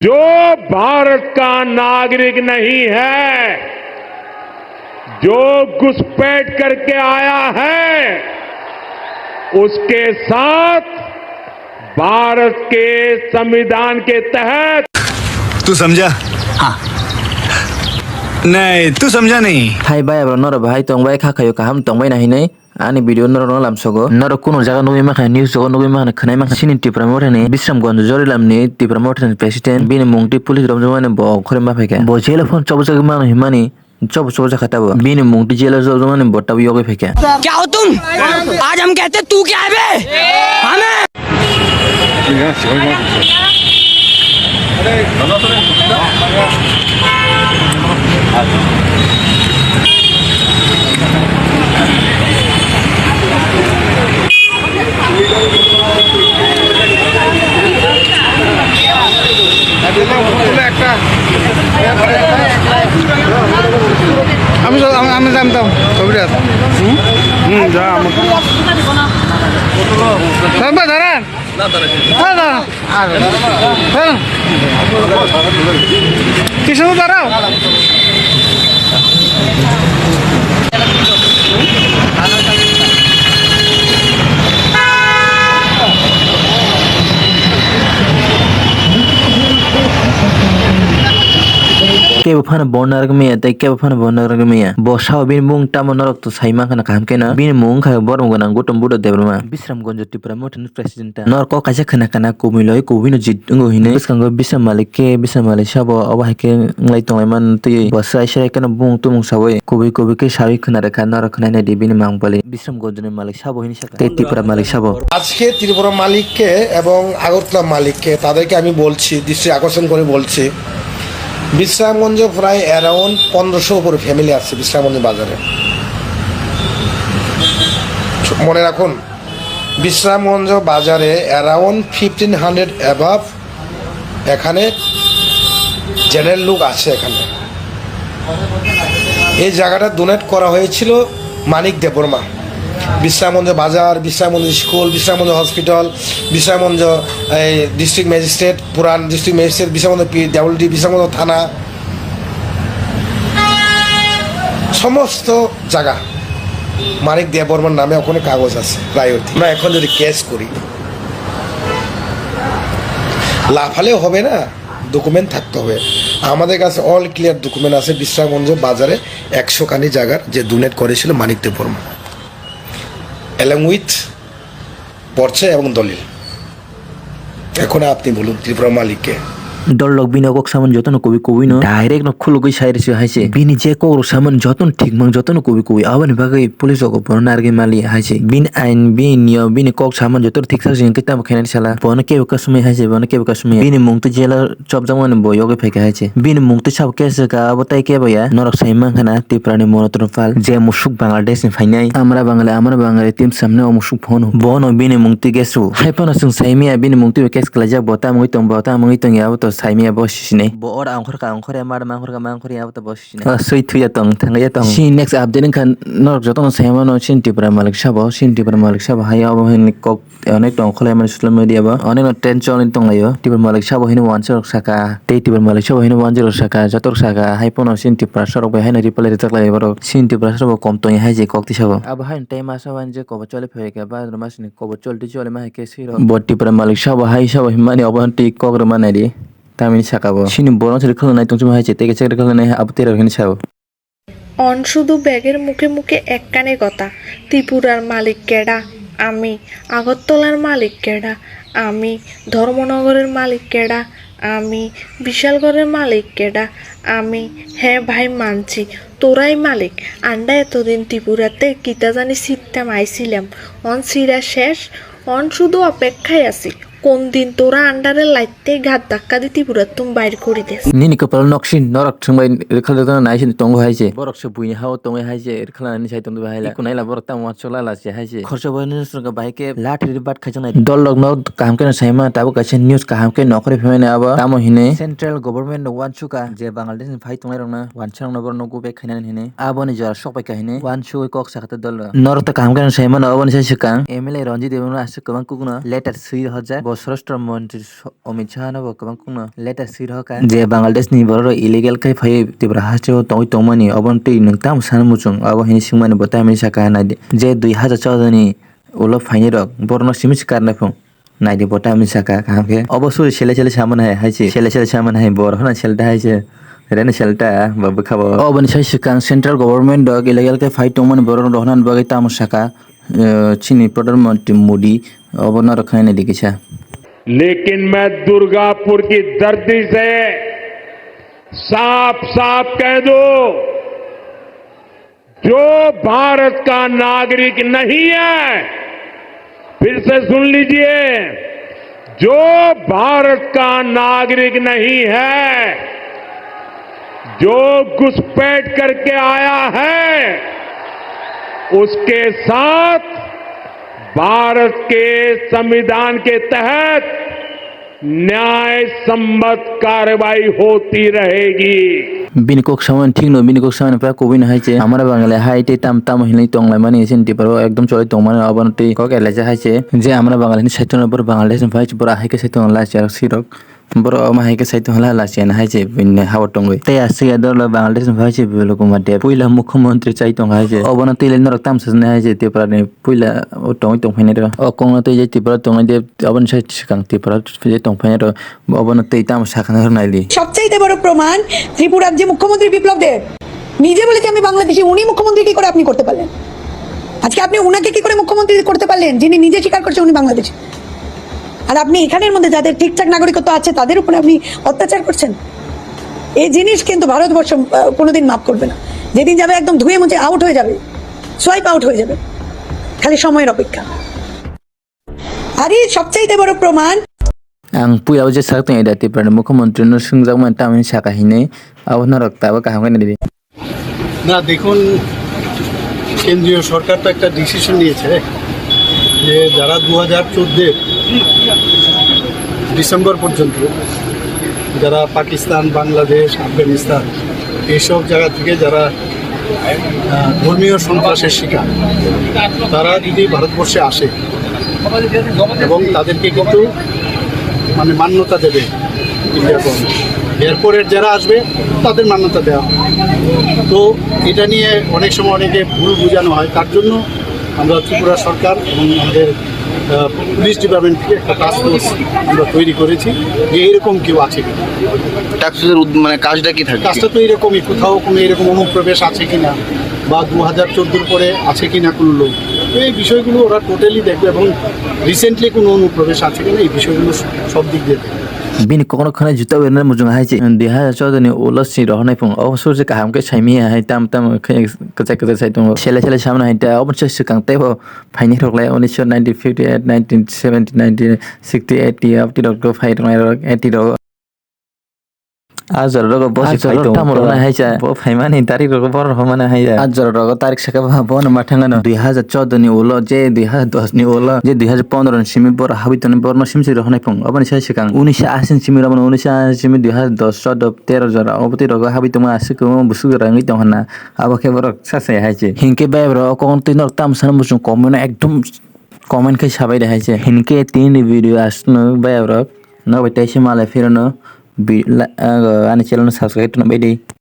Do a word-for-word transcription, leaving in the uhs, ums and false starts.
जो भारत का नागरिक नहीं है, जो घुसपैठ करके आया है, उसके साथ भारत के संविधान के तहत तू समझा? हाँ। नहीं, तू समझा नहीं। Hai bai, abro noro bahai tong bai, kha khayo kaham tong bai na hinui. Ani video norok no lamsogo. Norok kuno jaga nugui mankha, news o nugui mankha, khwnai mankha. Chini Tipra Mothani Bisramganj Jorilamni Tipra Mothani president, bini mungtwi police romjakmani bo khorima phaikha. Bo jail o phano chobjagwi mano hinmani, chobo chobo jakha tabo. Bini mungtwi jail o chobjakmani bo tabo yogwi phaikha. क्या हो तुम? आज हम कहते तू क्या है बे? हमें আমি চ-, আমি, আমি জানতাম, ছবিটা আছে। হুম? হুম, যা, আমার। দাঁড়ান। দাঁড়ান। কিছু দাঁড়াও। Kebo phano bo narwk maya tei kebo phano bo narwk maya. Bo sao bini mung tamo norok to sai mankha na kaham khe no. Bini mung wngkha Bormung gwnang Gautam Buddha Debbarma. Bisramganj Tipra Mothani president ta. Norok kok kaisa khwna kana kubui loi kubui no jit wngo hinwi. Bwskango Bisram Malik khe, Bisram Malik sabo obo hai khe wnglai tonglai man twi. Bo swrai swrai kheno bumung tumung sawi kubui kubui khe sawi khwna rwkha norok khwnai naidi bini mang bali. Bisramganj ni Malik sabo hinwi sakha. Tei Tipra Malik sabo. আজকে ত্রিপুরা মালিককে এবং আগরতলা মালিককে, তাদেরকে আমি বলছি, দৃষ্টি আকর্ষণ করে বলছি, বিশ্রামগঞ্জে প্রায় অ্যারাউন্ড পনেরোশো উপরে ফ্যামিলি আছে বিশ্রামগঞ্জ বাজারে। মনে রাখুন, বিশ্রামগঞ্জ বাজারে অ্যারাউন্ড ফিফটিন হান্ড্রেড অ্যাবাভ এখানে জেনারেল লোক আছে এখানে। এই জায়গাটা ডোনেট করা হয়েছিল মানিক দেববর্মা। বিশ্রামগঞ্জ বাজার, বিশ্রামগঞ্জ স্কুল, বিশ্রামগঞ্জ হসপিটাল, বিশ্রামগঞ্জ এই ডিস্ট্রিক্ট ম্যাজিস্ট্রেট, পুরান district magistrate, Bishramganj P WD, Bishramganj থানা, সমস্ত জায়গা মানিক দেববর্মার নামে ওখানে কাগজ আছে প্রায়োরিটি। আমরা এখন যদি কেস করি, লাফালেও হবে না, ডকুমেন্ট থাকতে হবে। আমাদের কাছে অল ক্লিয়ার ডকুমেন্ট আছে, বিশ্রামগঞ্জ বাজারে একশো কানি জায়গার যে ডোনেট করেছিল মানিক দেববর্মা, অ্যালং উইথ পর্চা এবং দলিল। এখন আপনি বলুন ত্রিপুরা মালিককে। Dol rok bini kok samani jotono kubui kubui no direct no khulugwi sai rwsio hai se. Bini je kok rok samani jotono thik mang jotono kubui kubui. Aboni bagwi police rok bono narwgwi mali hai se. Bini ain, bini niyom, bini kok samani jotono thik sak se hwnkhe tamo khainani sala. Bono kebo kasumwi hai se, bono kebo kasumwi. Bini mung twi jela chopjakmani bo yogwi phaikha hai se. Bini mung twi sabo kesa ka abo tai kebo ya. Norok sai mankha na Tiprani Monoton Pal je musuk Bangladesh ni phainai. Amra Bangali, amra Bangali, tim samne o musuk phone. Bono bini mung twi kesu. Hai phano chwng sai maya bini mung twi bo kes kwlaijak bo tamo wngwi tong bo tamo wngwi tong ya abo to sai maya bo sisinai. Bo ora ongkhor ka ongkhor ya mar mangkhor ka mangkhor ya abo to bo sisinai. Ah, swi thuya tong thangya tong. Sini next update wngkha norok jotono sai mano sini Tipra malik sabo, sini Tipra malik sabo hai abo hai kok. Tei onek tong khwlai mani social media bo, onek no tension wngwi tonglaio. Tipra malik sabo hino wansa rok saka, tei Tipra malik sabo hino wansa rok saka, joto rok saka, hai phano chini Tiprasa rok bai haino reply rijak lai borok. Chini Tiprasa rok bo kom tongya hai je kok tisa bo. Abo haino tei masa wan je kobo choli phai khe ba masini kobo choli twi choli ma hai khe swi rok. Bo Tipra malik sabo hai sabo hinmani obo twi kok rwma nai di. Tamini saka bo. Chini borok se rwkhlai nai tong chuma hai je tei khe chak rwkhlai nai abo tei rok hini sabo. On শুধু ব্যাগের মুখে মুখে একখানে কথা, ত্রিপুরার মালিক কেডা? আমি। আগরতলার মালিক কেডা? আমি। ধর্মনগরের মালিক কেডা? আমি। বিশালগড়ের মালিক কেডা? আমি। হ্যাঁ ভাই, মানছি, তোরাই মালিক। আন্ডা এতদিন ত্রিপুরাতে কিতা জানি ছিটতাম আইছিলাম, অন ছিড়া শেষ, অন শুধু অপেক্ষায় আছি। কোন দিন তোরা আন্ডারে লাইতে ঘাত ধাক্কা দি ত্রিপুরাত্তুম বাইর করি দেস। Nini kwpal noksin norok thwngbai rwkha rwkha nai se tongo hai se. Borok se buini hao tongo hai se rwkha nani sai tongwi hai la. Iko nai la borok tamo uansuk la la se hai se. Khorsa bai nini swngo bai khe lathi ri bat khaijak nai. Dol rok no kaham khe no sai ma tabuk kaisa news kaham khe nokhorwi phai mani abo tamo hinwi central government no uansuk kha je Bangladesh ni phai tongnai rok no uansuk rok no borok no go back khainani hinwi. Aboni jora sok bai kha hinwi uansuk kok sakha ta dol rok. Norok ta kaham khe no sai mano aboni sai swkang M L A Ranjit Debbarma aswk kwbang kukno letter swi rohorjak. Bo Swarashtra Montri So-, Amit Shah no bo kwbang kukno letter swi rwkha je Bangladesh ni borok rok illegal khe phaiwi Tripura hasteo tongwi tongmani, obono twi nwng tamo sana muchung, abo hwnwi swngmani bo tamni sakha naidi je dui hazar chauda ni ulo phaini rok borokno simi se karnai phung. Naidi bo tamni sakha kaham khe. Obo suri sele sele samani hai, hai se. Sele sele samani hai, bor hwnna sele da hai se. Reno sele da, ba bwkha bo. Oboni sai swkang central government rok illegal khe phai tongmani borok rok hwnna bagwi tamo sakha, eh, chini Pradhan Mantri Modi. Obo norok khnai naidi kisa. लेकिन मैं दुर्गापुर की धरती से साफ साफ कह दूं, जो भारत का नागरिक नहीं है, फिर से सुन लीजिए, जो भारत का नागरिक नहीं है, जो घुसपैठ करके आया है, उसके साथ भारत के संविधान के तहत न्याय संबत कार्रवाई होती रहेगी। Bini kok samani thik no, bini kok samani pra kubui no hai se. Amra Bangali hai tei tam tamo hinwi tonglaimani, chini Tripura o ekdom choli tongmani, obono tei kok elajak hai se. Je Amra Bangali hinwi saitongo, boro Bangladesh ni phai se, boro hai khe saitongo lai se, aro sirok. Boro omo hai khe saitongo lai, lai se hai se, bini hawa tongwi. Tei aswk ya dolo Bangladesh ni phai se, Biplab Kumar Deb. Puila mukhyamantri chai tongo hai se. Obono tei lai norok tam sajani hai se, Tripura ni puila o tongwi tongphainai rok. O kok no tei je Tripura tongnai de, aboni sai swkang Tripura je tongphainai rok. Obono tei tamo sakha na naili. সবচাইতে বড় প্রমাণ ত্রিপুরার যে মুখ্যমন্ত্রী বিপ্লব দেব নিজে বলেছে আমি বাংলাদেশি, উনি মুখ্যমন্ত্রী কি করে আপনি করতে পারলেন? আজকে আপনি ওনাকে কি করে মুখ্যমন্ত্রী করতে পারলেন যিনি নিজে স্বীকার করছেন উনি বাংলাদেশি? আর আপনি এখানের মধ্যে যাদের ঠিকঠাক নাগরিকত্ব আছে তাদের উপরে আপনি অত্যাচার করছেন। এই জিনিস কিন্তু ভারতবর্ষ আহ, কোনোদিন মাফ করবে না। যেদিন যাবে একদম ধুয়ে মুছে আউট হয়ে যাবে, সোয়াইপ আউট হয়ে যাবে, খালি সময়ের অপেক্ষা। আরে সবচাইতে বড় প্রমাণ। Ang puila o je sak tong ida Tripura ni mukhyamantri no swngjak mani tamni saka hinwi abo norok tabuk kaham khe nai di. না, দেখুন, কেন্দ্রীয় সরকার তো একটা ডিসিশন নিয়েছে যে যারা দু হাজার চোদ্দের ডিসেম্বর পর্যন্ত যারা পাকিস্তান, বাংলাদেশ, আফগানিস্তান, এইসব জায়গা থেকে যারা আহ, ধর্মীয় সন্ত্রাসের শিকার, তারা যদি ভারতবর্ষে আসে এবং তাদেরকে কিন্তু মানে মান্যতা দেবে ইন্ডিয়া গভর্নমেন্ট। এরপরের যারা আসবে তাদের মান্যতা দেওয়া হবে। তো এটা নিয়ে অনেক সময় অনেকে ভুল বোঝানো হয়, তার জন্য আমরা ত্রিপুরা সরকার এবং আমাদের আহ, পুলিশ ডিপার্টমেন্ট থেকে একটা টাস্ক ফোর্স আমরা তৈরি করেছি যে এরকম কেউ আছে কিনা। টাস্ক ফোর্সের উদ-, মানে কাজটা কি থাকে? কাজটা তো এরকমই, কোথাও কোনো এরকম অনুপ্রবেশ আছে কিনা বা দু হাজার চোদ্দোর পরে আছে কিনা কোনো লোক, তো এই বিষয়গুলো ওরা টোটালি দেখবে এবং রিসেন্টলি কোনো অনুপ্রবেশ আছে কিনা এই বিষয়গুলো সব দিক দিয়ে দেখবে। Bini kokno khwnai juta wernai mujung hai se dui hazar chauda ni ulo si rohornai phung. O sur se kaham khe saimi hai tam tam khe kwchak kwchak sai tongo. Sele sele samna hai ta obo se swkang tei bo phaini rok lai unisho nineteen fifty eight, nineteen seventy, nineteen sixty, eighty, aboni rok phai tongnai rok eighty rok. A jora rogo bo si phai tongo. Tamo rok nai hai cha. Bo phaimani tarik rogo borok rok mani hai ya. A jora rogo tarik saka bo bono ma thangano. Dui hazar chauda ni ulo je dui hazar dos ni ulo je dui hazar pondro ni simi borok habwi tongni borokno simsi rohornai phung. Oboni sai swkang unisho ashi ni simi romano unisho ashi ni simi dui hazar dos, chauda, tero jora obotwi rogo habwi tongma aswk kwbangma bwswk jora wngwi tong hwnna. Abo khe borok sa sai hai se. Hinkhe bai borok o kokno twi norok tamo sana muchung comment no ekdom comment khai sabai de hai se. Hinkhe tini ni video aswkno bai borok nok bai teisa malai phirano bi-, la-, ah, ani channel no subscribe to bai di.